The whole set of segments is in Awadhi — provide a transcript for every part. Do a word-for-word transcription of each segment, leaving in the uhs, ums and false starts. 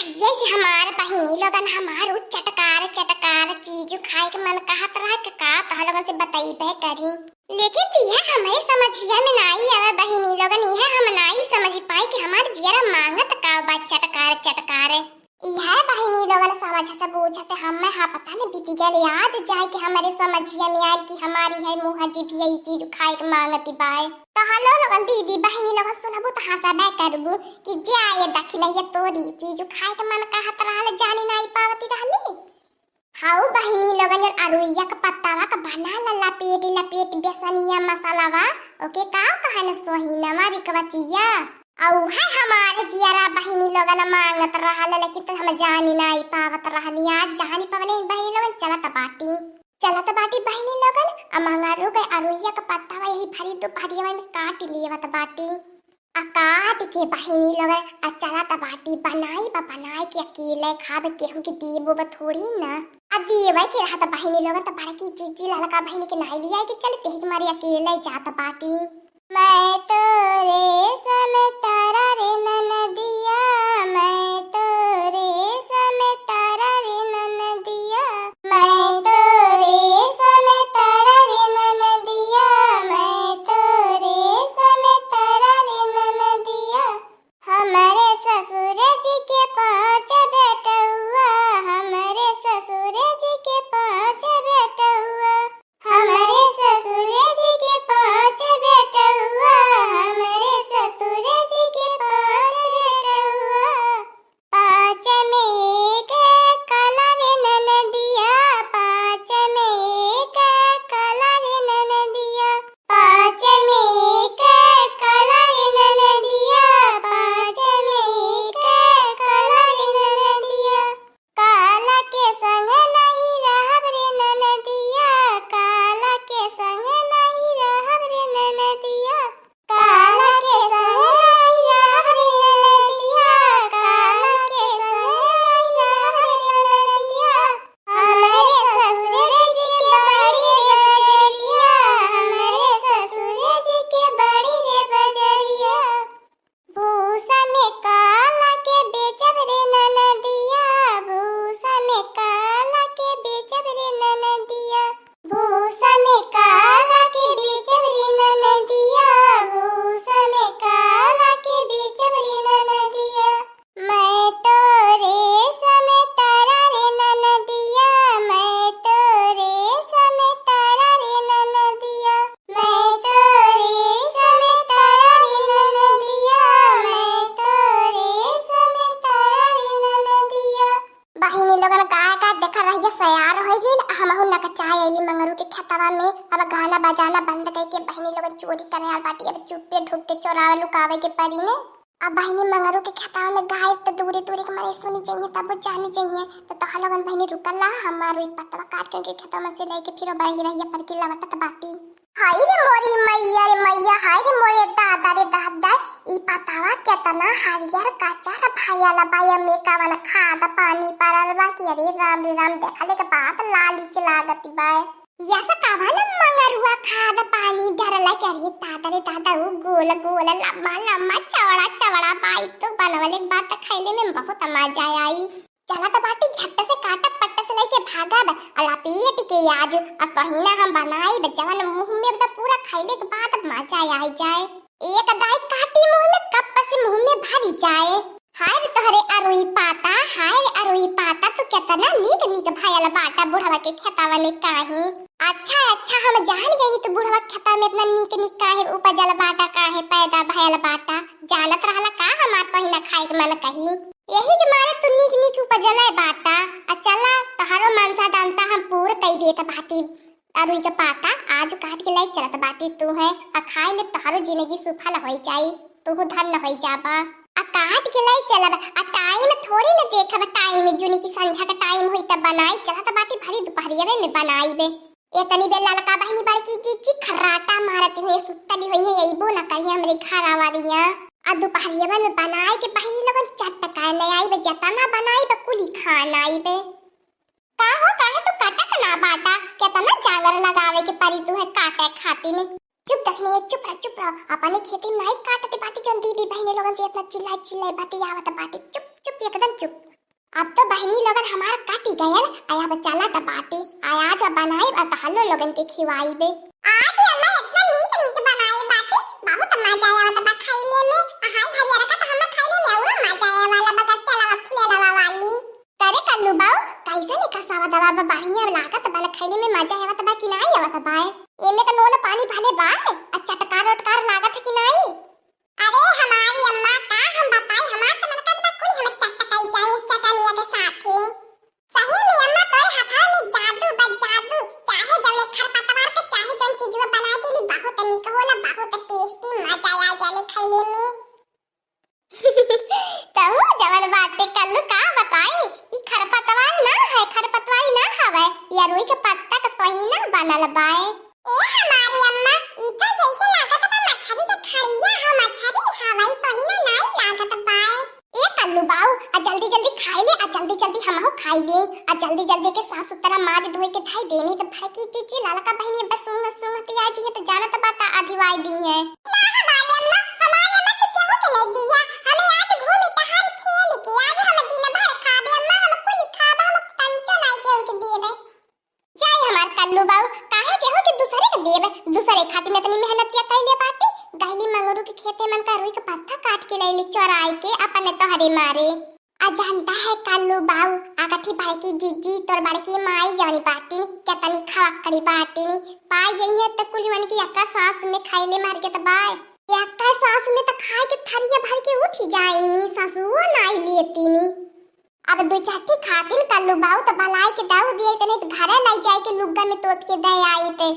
यही से हमार बहिनी लोगन, हमार उ चटकार चटकार चीज खाए के मन कहत रहा कि का तोह लोगन से बतइबे करी। लेकिन इहे हमरे समझिया में नाई आवे बहिनी लोगन, इहे हम नाई समझ पाई कि हमार जियरा मांगत का बा चटकार चटकार। इहे बहिनी लोगन समझत बूझत हमें हा पता नहीं बीती गए आज जाए कि हमरे समझिया में आयल कि हमारी है मुँह जीभिया ई चीज खाए के मांगती बाय। तो हेलो लोगन, दीदी बहिनी लोगन सुनबू तो हंसबे करबू कि जे आए दखिनैया तोरी चीज खाए के मन कहत रहल, जानी नाई पावती रहली। हाउ बहिनी लोगन, जन अरुइया के पत्तावा के बना ला लपेट लपेट बेसनिया मसालावा, ओके का कहे न सोहिनवा रिकवचिया। अउ है हमार जियरा बहिनी लोगन मांगत रहल, लेकिन तो हम जानी नाई पावत रहनी। आज जानी पवले बहिनी लोगन चलत बाटी, चलत बाटी बहिनी लोगन। आ मंगरू के अरुइया के पत्तावा यही भरी दुपहरिया में काट लियवत बाटी। आ काट के बहिनी लोगन आ चलत बाटी बनाई बा, बनाई के अकेले खाब, केहू के देबो बा थोड़ी ना। आ देवे के रहत बहिनी लोगन त बड़की जीजी ललका बहिनी के नाई लिया के चलते ही मारी अकेले जात बाटी। मैं तो रेशम तारा रे ननदिया, मैं तो रेशम तारा रे ननदिया, मैं तो रेशम तारा रे ननदिया, मैं तो रेशम तारा रे ननदिया। हमरे ससुर जी के पाँच बेटउआ, हमरे ससुर जी के पाँच बेटउआ, हमरे ससुर जी के पाँच बेटउआ, हमरे ससुर जी के पाँच बेटउआ। पाँच में एक काला रे ननदिया, पाँच में एक काला रे ननदिया, पाँच में एक काला रे ननदिया, पाँच में एक काला रे ननदिया। काला के संग नहीं रहब रे ननदिया, काला के संग नहीं रहब रे ननदिया, काला के संग नहीं रहब रे ननदिया, काला के संग नहीं रहब रे ननदिया। हमरे ससुर जी के बड़ी रे बजरिया, हमरे ससुर जी के बड़ी रे बजरिया। भूसा में काला के बेचब रे ननदिया, भूसा में काला के बेचब रे ननदिया, भूसा में काला के बेचब रे ननदिया, भूसा में काला के बेचब रे ननदिया। मैं तो रेशम तारा रे ननदिया, मैं तो रेशम तारा रे ननदिया, मैं तो रेशम तारा रे ननदिया, मैं तो रेशम तारा रे ननदिया। बहिनी लोगन गाय गाय देखा रहिया सयार हो गइल, हमहू नकचाए अइली मंगरू के खेतवा में। अब गाना बजाना बंद करके बहिनी लोगन चोरी करे आल बाटी, अब चुप्पे ढुक के चोरावे लुकावे के परी ने। अब बहिनी मंगरू के खेतवा में गाय त दूरे दूरे के मारे सुनी जइहे, तब जानी जइहे। त तोह लोगन बहिनी रुकल रहा, हमार रुई पतवा काट के उनके खेतवा में से लेके फिर बही रहिया पर के लवटत बाटी। हाय रे मोरी मैया रे मैया, हाय रे मोरे दादा रे दादा, ई पतवा केतना हरियर कचर भयल बा, एमे कवन खाद पानी परल बा कि अरे राम रे राम, देखले के बाद लालिच लागत बा। यस कवन मंगरुआ खाद पानी डरला के अरे दादा रे दादा, उ गोल गोल लम्बा लम्बा चौड़ा चौड़ा बाई तो बनवले बा त खैले में बहुत मजा आई। चलत बाटी झट से काटब पट्ट से लेके भागब, आ लपेट के आज आ सहीना हम बनाइब, जवन मुँह में त पूरा खैले के बाद मजा आई जाए। एक दाई काटी मुँह में कप से मुँह में भरी जाए। हाय रे तोहरे अरुई पाता, हाय रे अरुई पाता, तू केतना नीक नीक भयल बाटा बुढ़वा के खेतवा में काहे। अच्छा अच्छा, हम जान गइनी तू बुढ़वा के खेतवा में एतना नीक नीक काहे उपजल बाटा, काहे पैदा भयल बाटा। जानत रहला का हमार सहीना खाए के मन कही। यही के मारे तू नीक नीक उपजले बाटा। आ चला, तोहरो मनसा दानता हम पूर कई देत बाटी। अरुई के पाता आज काट के लाई चलत बाटी तू है, आ खाए ले तोहरो जिंदगी सुफल होई जाई, तू धन्य होई जाबा। आ काट के लाई चलब, आ टाइम थोड़ी न देखब, टाइम जुनी की संझा का टाइम होई तब बनाई, चलत बाटी भरी दुपहरिया में बनाई बे। एतनी बेर ललका बहिनी बड़की जीजी खर्राटा मारत हुए सुतली हुई है, अइबो न करी हमरे घर आवारिया। आ दुपहरिया में बनाए के बहिनी लोगन चटका ले आइबे, जतना बनाइबे कुली खान आइबे। का हो, काहे तू कटत ना बाटा? केतना जांगर लगावे के परी तू है काटे खातिर। चुप दखनी है, चुप रह, चुप रह। अपने खेती में नाई काटत बाटी जौन दीदी बहिनी लोगन से एतना चिल्लाई चिल्लाई बतियावत बाटी। चुप, चुप, एकदम चुप। अब तो बहिनी लोगन हमार कटि गयल, आ अब चलत बाटी, आ आज बनाइब आ तहल्लो लोगन के खिवाइबे। आज अम्मा इतना नीक नीक बनाए बाटी, बहुत मजा आवत बा खइले में। आ हाय हरियरका तो हम खइले में औरो मजा आवे वाला बा, गट्टे वाला, फुले वाला वाली। करे कल्लू बाऊ, कैसन एकर स्वादवा बा? बढ़िया लागत बा, खइले में मजा आवत बा कि नाई आवत बा? एमे का नोन पानी भले बा, आ चटकार उटकार लागत है कि नाई? अरे हमारी अम्मा, का हम बताई, हमार तो मन करत बा कुल हम चटकाई जाए चटनिया के साथे। सही में अम्मा, तोरे हथवा में जादू बा, जादू। चाहे जौने खरपतवार के चाहे जौन चीजवा बना देली, बहुत नीक होला, बहुत tasty, मजा आ जाले खइले में। तहू जवन बाटे कल्लू, का बताई, ई खरपतवार ना है, खरपतवारी ना हवे, ई अरुई के पत्ता के सोहिना बनल बाए। ए हमारी अम्मा, ई तो जैसे लागत बा मछरी के खड़िया हो, मछरी हवाई सोहिना नाई लागत बाए। ए कल्लू बाऊ, आ जल्दी जल्दी खाई ले, आ जल्दी जल्दी हमहू खाई ले, आ जल्दी जल्दी के साफ सुथरा माज धोई के धई देनी, तो बड़की चीची ललका बहिनी बस सूंघ सूंघ तिया जी है, तो जानत बाटा आधिवाई दी है। ना हमारी अम्मा, हमारी अम्मा तो केहू के नहीं दिया, हमें आज घूमी टहरी खेल के, आज हम दिन भर खाबे अम्मा, हम कुल खाबे, हम तंचो नाई केहू के देबे। जाए हमार कल्लू बाऊ, काहे केहू के दूसरे के देब? दूसरे खातिर इतनी मेहनतिया कइले बाटी। गइली मंगरू के खेते मन का रुई के पत्ता काट के लइली चोराई के अपने तोहरे मारे। आ जानता है कल्लू बाऊ, आ कथी बड़की जीजी, तोर बड़की माई जौनी बाटिन, केतनी खवाकड़ी बाटिन, पाई जइहे त कुलिवन की एक्का सांस में खइले मर के त बाय। एक्का सांस में त खाए के थरिया भर के उठी जाइनी, ससुओ नाई लेतीनी। अब दुई चार ठी खातिन कल्लू बाऊ त बलाए के दाऊ दिए, तने त घरे लाई जाए के लुग्गा में तोप के दे आई ते।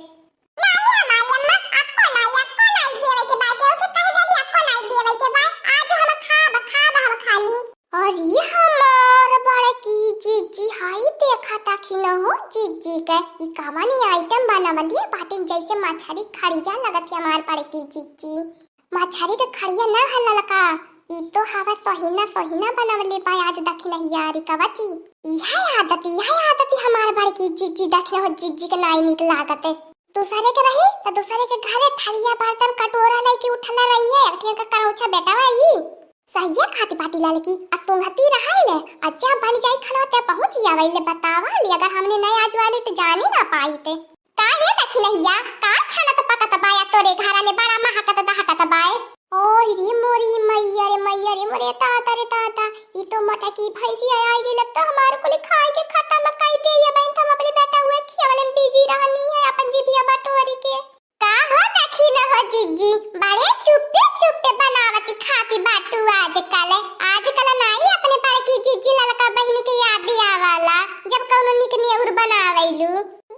नाई हमारी अम्मा, अक्को नाई, अक्को नाई देवे के बा, केहू के कह देली अक्को नाई देवे के बा। आज हम खाब, खाब हम खाली। अरे हमार बड़की जीजी, हाई देखा ताखी न हो जीजी के, ई कवनी item बनवलिए बाटिन, जैसे मछरी खड़िया लगत है हमार बड़की जीजी। मछरी के खड़िया ना है ललका, ई तो हवा सोहिना, सोहिना बनवले बा आज दखिनहिया री कवची। इहे आदत, इहे आदत हमार बड़की जीजी, दखिन हो जीजी के नाई नीक लागत। दूसरे के रही त दूसरे के घरे थरिया बर्तन कटोरा लेके उठला रही है, एक ठिया का करौछा बेटवा ई। सहिया खाती बाटी ललकी, आ सुंघती रहाइले, आ जब बन जाई खाना ते पहुँच जावैले। बतावा ली, अगर हमने नहीं आज वाले तो जानी ना पाई ते। का ये दखिनहिया, का छनत पकत बाया तोरे घरा में, बड़ा महकत दहकत बाए। ओय रे मोरी मैया रे मैया रे मोरे दादा रे दादा, ई तो मोटकी भैंसिया आई गई, अब तो हमारे कुल खाए के खत्म कर दे। ये बहन, हम अपने बेटा हुए खियावले में busy रहनी है, अपन जिभिया बटोरी के। का हो दखिन हो जीजी, बड़े चुप्पे चुप्पे बनावती खाती बाटू आजकल। आजकल नाई अपने बड़की जीजी ललका बहिनी के याद आवाला, जब कौनो निक नेउर बनावेलू।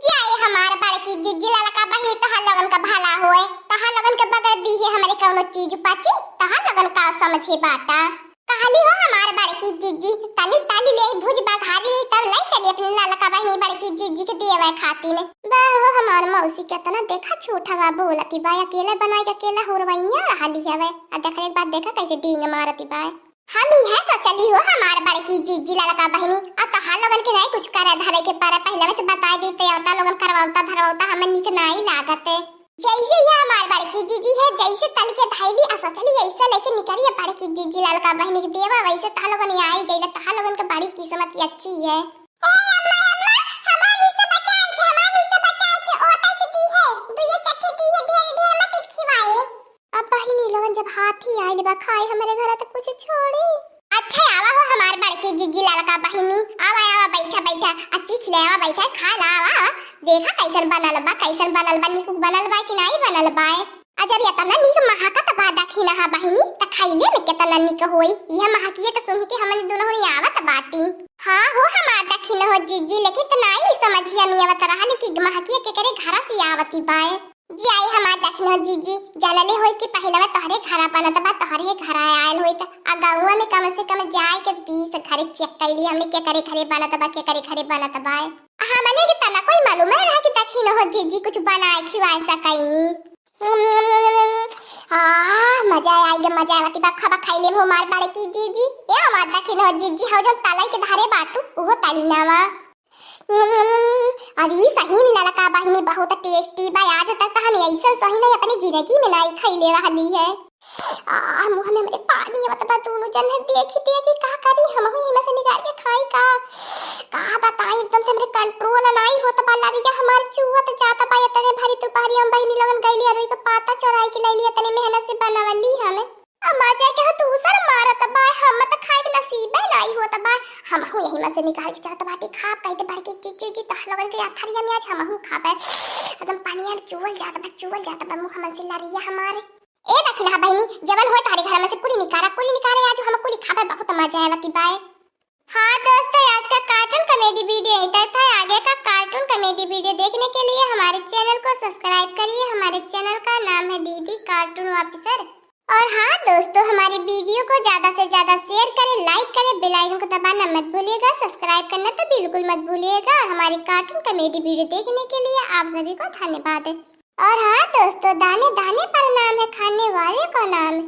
जाए हमार बड़की जीजी ललका बहिनी, तोहार लोगन का भला होए, तोहार लोगन के बगैर दीहे हमरे कौनो चीज पची, तोहार लोगन का समझे बाटा। कहली हो हमार बड़की जीजी, तनी तली ले भुज बघारी ले, तब ले चली अपनी ललका बहिनी बड़की जीजी के देवे खातिर। बा हो हमार मौसी, केतना देखा झूठवा बोलती बा, अकेले बनाई के अकेला हुरवैया रहली हवे। आ देख एक बात, देखा कैसे डींग मारती बा। हम इहे सोचली हो हमार बड़की जीजी ललका बहिनी, आ तोहार लोगन के नहीं कुछ करे धरे के पड़े, पहले से बताई देते, अवता लोगन करवावता धरवावता हमें निक नाई लागत। जैसे ये हमार बड़की जीजी है, जैसे तल के धैली आ सोचली ऐसे लेके निकली है बड़की जीजी ललका बहिनी के देवा, वैसे तोहार लोगन आई गई, तोहार लोगन के बड़ी किस्मत अच्छी है। ए अम्मा, अम्मा, हमार हिस्सा बचाए के, हमार हिस्सा बचाए के, ओतै से दी है, दुइये चट्ठी दी है, ढेर, ढेर मत खिवाए। अब बहिनी लोगन जब हाथी आइल बा खाए हमरे घर त कुछ छोड़ी। अच्छा आवा हो हमार बड़की जीजी ललका बहिनी, आवा, आवा, बैठा, बैठा, आ चीख ले, आवा, बैठा, खा ला, आवा, देखा कैसन बनल बा, कैसन बनल बा, निक बनल बा कि नाई बनल बा। आ जब इतना नीक महकत बा दखिनहा बहिनी, त खाइले में केतना नीक होई। इहे महकिए के सूंघ के हमनी दुनहुनी आवत बाटी। हाँ हो हमार दखिन हो जीजी, लेकिन त नाई समझिया में आवत रहल कि महकिए केकरे घरा से आवती बाए। जी आई हमार दखिन हो जीजी, जानले होई कि पहिले में तोहरे घरा बनत बा, तोहरे घरा आयल होई त आ गौवा में कम से कम जाए के बीस घरे check कैली हमने केकरे घरे बनत बा, केकरे घरे बनत बाए। हमने के तना कोई मालूम है रहा कि दखिन हो जीजी कुछ बनाए खिवाए सकैनी। आ, मजा आइल रे, मजा आवती बा, खाबा खाइले में हमार बड़की जीजी। ए हमार दखिन हो जीजी, हौ जौन तलाई के धरे बाटू, उहो तली नावा। अरे सही में ललका बहिनी बहुत tasty बा, आज तक तो हम ऐसन सही नहीं अपनी जिंदगी में नहीं खैले रहली है। आ, मुंह में हमरे पानी आवत बा, दोनों जन देखी देखी का करी, हम ही इनमें से निकाल के खाई का। आई एकदम से हमरे control नाई होत बा, लरिया हमार चुअत जात बा। इतने भारी दुपहरिया में बहिनी लोगन गइली अरुई के पाता चोराई के लइली, इतने मेहनत से बनवली हम। अब मजा के हो दूसर मारत बा, हम त खाए के नसीबे नाई होत बा। हमहू यही में से निकाल के चाहत बाटी खाब, कहिते बड़की जीजी जी तोह लोगन के अथरिया में आज हमहू खाबे। एकदम पनिया चुअल जात बा, चुअल जात बा मुँह में से लरिया हमारे। ए दखिनहा बहिनी, जवन होए तोहरे घर में से कुली निकारा, कुली निकारे, आज हम कुली खाबे, बहुत मजा आवत बाए। हाँ दोस्तों, आज का cartoon comedy video यहीं तक था। आगे का cartoon comedy video देखने के लिए हमारे channel को subscribe करिए। हमारे channel का नाम है दीदी Cartoon Officer। और हाँ दोस्तों, हमारी video को ज्यादा से ज्यादा share करें, like करें, bell icon को दबाना मत भूलिएगा, subscribe करना तो बिल्कुल मत भूलिएगा। और हमारी cartoon comedy video देखने के लिए आप सभी को धन्यवाद। और हाँ दोस्तों, दाने दाने पर नाम है खाने वाले का नाम।